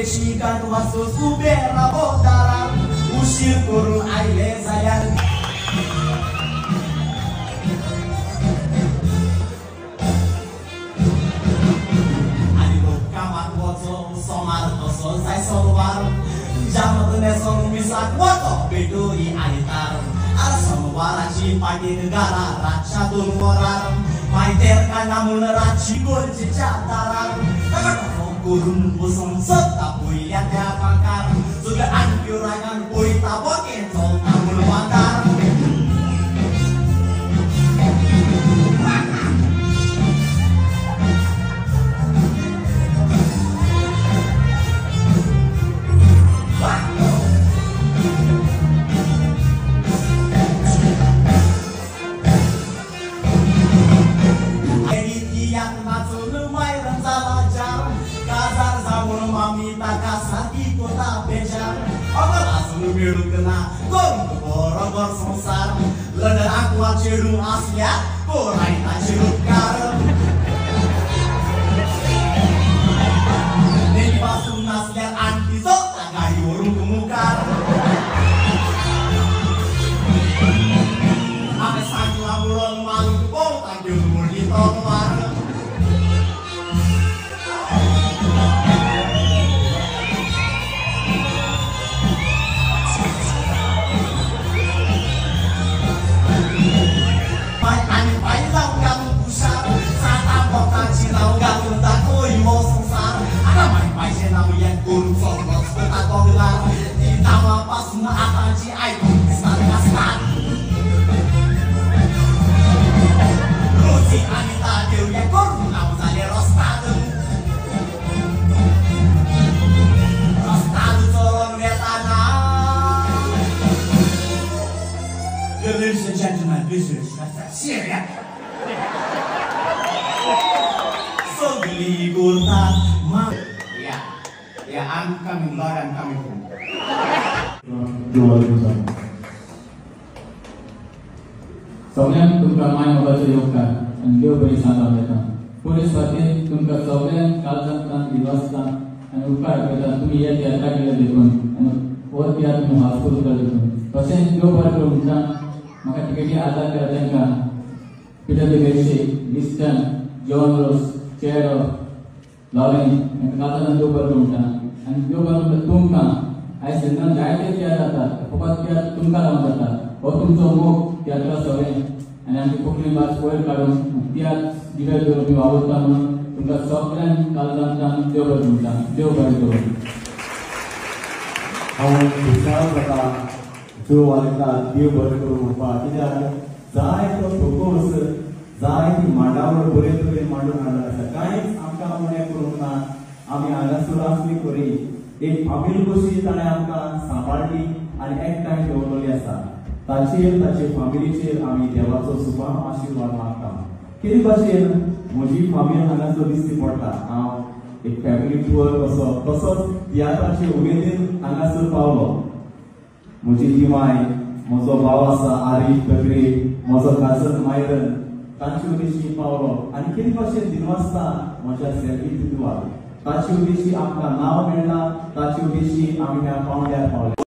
वेशी गांठ वासून उबे रावो दारार उशीर करून आयले जाल्यार आनी लोक कामाक वचो सोमार तसो जाय सोमवार जामत नेसोन मिसाक वतो पेटोरी आयतार आर सोमवाराची पाटीर घरा रातच्या 2 वरार मायतेर काना म्हूण रातची गरजेच्या दारार ताका करून बसून सत्ता पयल्या त्या बांकार सगळे आणक्यो रागान पळयता बोके चलता म्हूण वादार मेळूंक ना करूंक बरोबर संवसार लंडनाक वा चेडूं आसल्यार कोरायताचेर उपकार नेमी पासून नासल्यार आणकी चलता गाडी व्हरूंक मुखार हांवें सांगलां म्हणून मारूंक भोंवता घेवन व्हडली तलवार Ladies and gentlemen, visitors, Syria. Sogli gurta ma. Yeah, yeah, I'm coming, Lord, I'm coming home. सगळ्यांक तुमकां माय बाबाचें योगदान आनी देव बरी साथ आपयता. पुलीस स्वातीन तुमकां सगळ्यांक काळजांतल्यान दिवासता आनी उपकार करता तुमी हे तियात्रा केले देखून आनी हो तियात्र तुमी हाऊसफूल केलो देखून. तशेंच देव बरें करूं म्हणटा म्हाका टिकेटी आदार केला तांकां Peter de Beshe, Liston, John Rose, Chero, Lawrence हांकां काळजांतल्यान देव बरें करूं म्हणटा. आनी देव बरें म्हणटा तुमकां आयज सिजनान जायते तियात्र जातात फकत तियात्र तुमकां लागून जाता. हो तुमचो मोग तियात्रा सगळें आनी आमची कोंकणी भास वयर काडून तियात्र दिवे दवरून तुमी वावुरता म्हणून तुमकां सगळ्यांक काळजांतल्यान देव बरें म्हणटा. देव बरें करूं. हांव खुशाल जाता देव वालेता देव बरें करूं म्हणपाक कित्याक जाय तो फोकोस जाय ती मांडावळ बरे तरेन मांडून हाडला आसा. कांयच आमकां उणें करूंक ना. आमी हांगासर आसली खरी एक फामील कशी ताणें आमकां सांबाळ्ळी आनी एकठांय दवरलेली आसा. ताचेर ताचे फामिलीचेर आमी देवाचो सुभाव आशिर्वाद मागता. कितें भाशेन म्हजी फामील हांगासर दिसती पडटा. हांव एक फॅमिली टूर कसो तसोच तियात्राचे उमेदीन हांगासर पावलो. म्हजी तिमाय म्हजो भाव आसा आरीफ बकरी म्हजो काजन मायरन तांचे उदेशी पावलो. आनी कितें भाशेन दिनवासता म्हज्या सेल्फी तितुआ ताचे उदेशी आमकां नांव मेळ्ळां. ताचे उदेशी आमी ह्या पावंड्यार पावले.